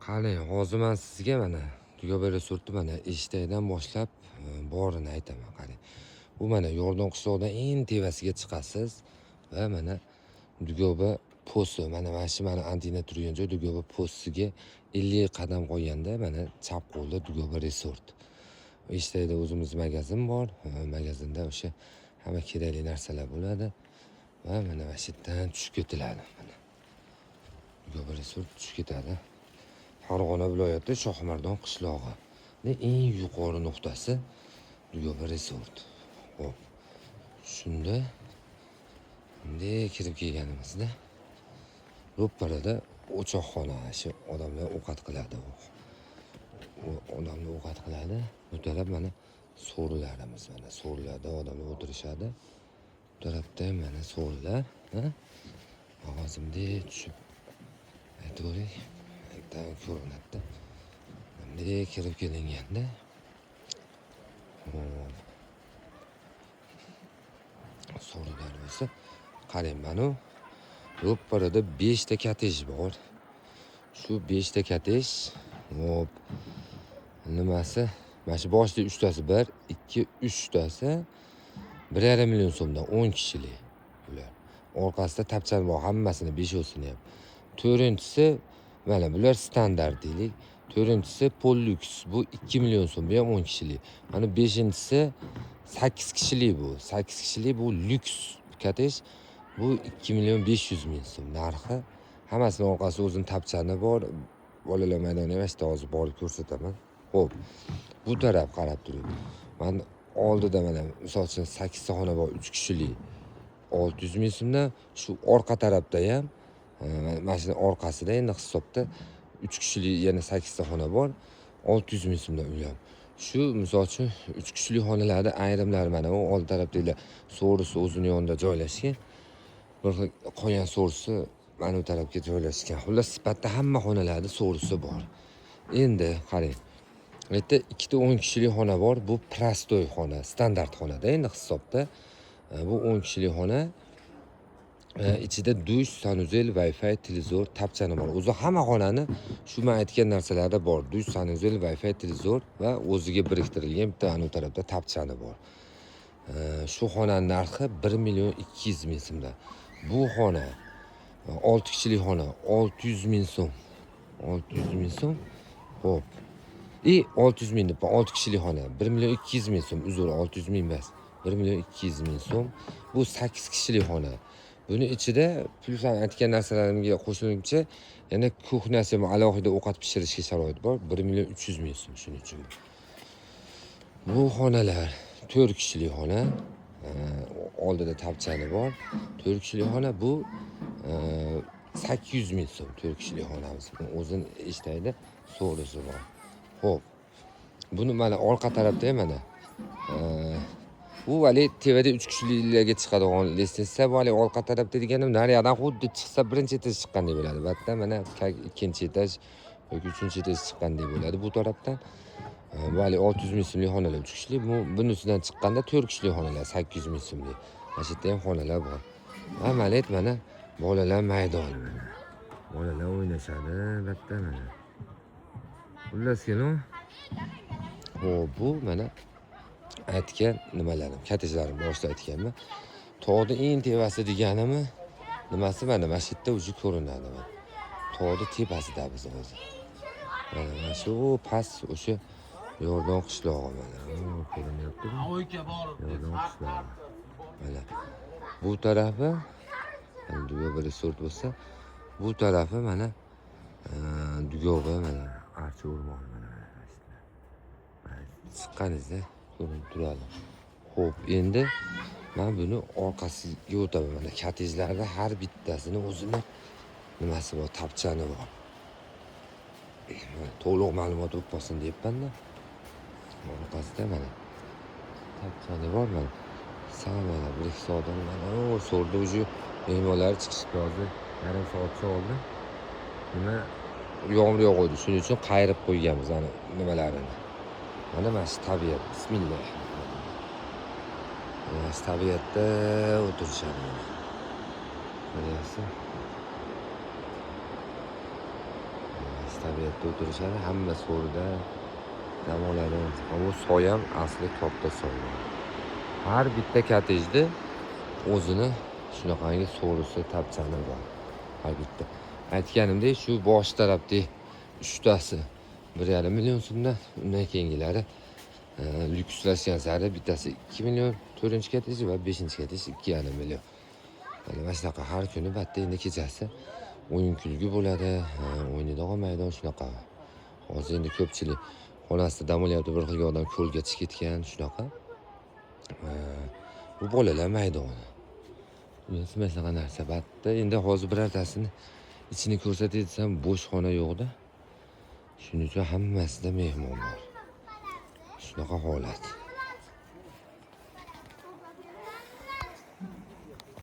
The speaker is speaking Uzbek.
Qarang, hozir man sizga mana Dugoba resortni mana eshikdan boshlab borini aytaman, qarang. Bu mana Yordan qishlog'idan eng tevasiga chiqasiz va mana Dugoba posti, mana shu mana antina turgan joy Dugoba postiga 50 qadam qo'yganda mana chap qo'lda Dugoba resort. Eshikda o'zimiz magazin bor. Magazinda o'sha hamma kerakli narsalar bo'ladi va mana shu yerdan tushib ketiladi. Mana Dugoba resort tushib ketadi. Farg'ona viloyati Shohimardon qishlog'i. Eng yuqori nuqtasi Dugoba resort. Xo'p. Shunda bunday kirib kelganimizda ro'parada o'choqxona, shu odamlar ovqat qiladi. U odamlar ovqat qiladi. Bu taraf mana so'rilarimiz, mana so'rilarda odamlar o'tirishadi. Bu tarafda ham mana so'rilar, ha? Hozir bunday tushib aytavering, yerdan ko'rinadi. Bunday kirib kelinganda, hop. So'rilar bo'lsa, qarang, mana ro'parada 5 ta kottej bor. Shu 5 ta kottej, hop, nimasi? Mana shu boshida 3 tasi, 1, 2, 3 tasi 1,5 million so'mdan 10 kishilik ular. Orqasida tapchan bor, hammasini 5-sini ham. 4-inchisi mana bular standart deylik. 4-inchisi Pollux, bu 2 million so'm, bu ham 10 kishilik. Mana 5-inchisi 8 kishilik bu. 8 kishilik bu lyuks kottej. Bu 2 million 500 ming so'm narxi. Hammasini orqasida o'zini tapchani bor. Bolalar maydoni ham shu hozir borib ko'rsataman. Xo'p, bu taraf qarab turing. Mana oldida mana misol uchun 8 ta xona bor, 3 kishilik 600 ming so'mdan. Shu orqa tarafda ham mana shuni orqasida endi hisobda 3 kishilik yana 8 ta xona bor, 600 ming so'mdan uy ham. Shu misol uchun 3 kishilik xonalarda ayrimlari mana u old tarafdagilar so'risi o'zini yonida joylashgan. Bir xil qolgan so'risi mana bu tarafga joylashgan. Xullas, sifatda hamma xonalarda so'risi bor. Endi qarang. Bu yerda 2 ta 10 kishilik xona bor. Bu prostoy xona, standart xonada endi hisobda. Bu 10 kishilik xona. Ichida dush, sanuzel, Wi-Fi, televizor, tapchani bor. O'zi hamma xonani shu men aytgan narsalarda bor. Dush, sanuzel, Wi-Fi, televizor va o'ziga biriktirilgan bitta anu tarafda tapchani bor. Shu xonaning narxi 1 million 200 ming so'mdan. Bu xona 6 kishilik xona 600 ming so'm. 600 ming so'm. Xo'p. I 600 ming deb 6 kishilik xona 1 million 200 ming so'm. Uzr, 600 ming emas. 1 million 200 ming so'm. Bu 8 kishilik xona. Buni ichida plyus aytgan narsalarimga qo'shimcha yana kuxnyasi ham alohida ovqat pishirishga sharoit bor. 1 million 300 ming so'm shuning uchun. Bu xonalar 4 kishilik xona. Oldida tapchani bor. 4 kishilik xona bu 800 ming so'm 4 kishilik xonamiz. O'zini eshitaydi, so'risi bor. Xo'p. Buni mana orqa tarafda ham mana bu hali tevada 3 kishiliklarga chiqadigan lestnitsa, bu hali orqa tarafda deganim nariyoqdan xuddi chiqsa birinchi etaj chiqqandek bo'ladi. Bu yerda mana ikkinchi etaj yoki uchinchi etaj chiqqandek bo'ladi bu tarafdan. Bu hali 600 ming so'mlik xonalar 3 kishilik. Bu bunisidan chiqqanda 4 kishilik xonalar 800 ming so'mlik. Mana shu yerda ham xonalar bor. Va mana mana bolalar maydoni mana. Bolalar o'ynashadi bu yerda mana. Xullas kelin. Xo'p, bu mana aytgan nimalarim, kottejlarim boshida aytganman. Tog'ni eng tevasi deganimi nimasi mana shu yerda уже ko'rinadi mana. Tog'ni tepasida biz hozir. Mana shu past o'sha Yordan qishlog'i mana. Ko'rinyaptimi? Yordan qishlog'i. Mana bu tarafi mana Dugoba resort bo'lsa, bu tarafi mana Dugoba mana archa o'rmoni mana mana chiqqaningizda ko'rinib turadi. Xo'p, endi men buni orqasiga o'taman. Mana kottejlarda har bittasini o'zini nimasi bor, tapchani bor. To'liq ma'lumot bo'lib qolsin deyapman-da. Orqasida mana tapchani bor mana. Sal mana 1-2 soatdan mana o so'rda уже mehmonlar chiqishibdi hozir. Yarim soatcha oldin. Nima yomg'ir yog'adi, shuning uchun qayirib qo'yganmiz ana nimalarini. Mana shu tabiat. Bismillah. Mana shu tabiatda o'tirishadi mana. Ko'ryapsiz? Tabiatda o'tirishadi, hamma so'rida dam oladi. Bu soy ham asli katta soy. Har bitta kottejda o'zini shunaqangi so'risi, tapchani bor. Har bitta. Aytganimdek, shu bosh tarafdagi uchtasi 1,5 million so'mdan, undan keyingilari lyukslashgan sari bittasi 2 million, to'rtinchi kottej va beshinchi kottej 2,5 million. Mana shunaqa har kuni bitta endi kechasi o'yin kulgi bo'ladi, o'ynaydigan maydon shunaqa. Hozir endi ko'pchilik xonasida dam olyapti, bir xil odam ko'lga chiqib ketgan, shunaqa. Bu bolalar maydoni. Mana shunaqa narsa. Bitta endi hozir birortasini ichini ko'rsatay desam, bo'sh xona yo'qda. Shuning uchun hammasida mehmon bor. Shunaqa holat.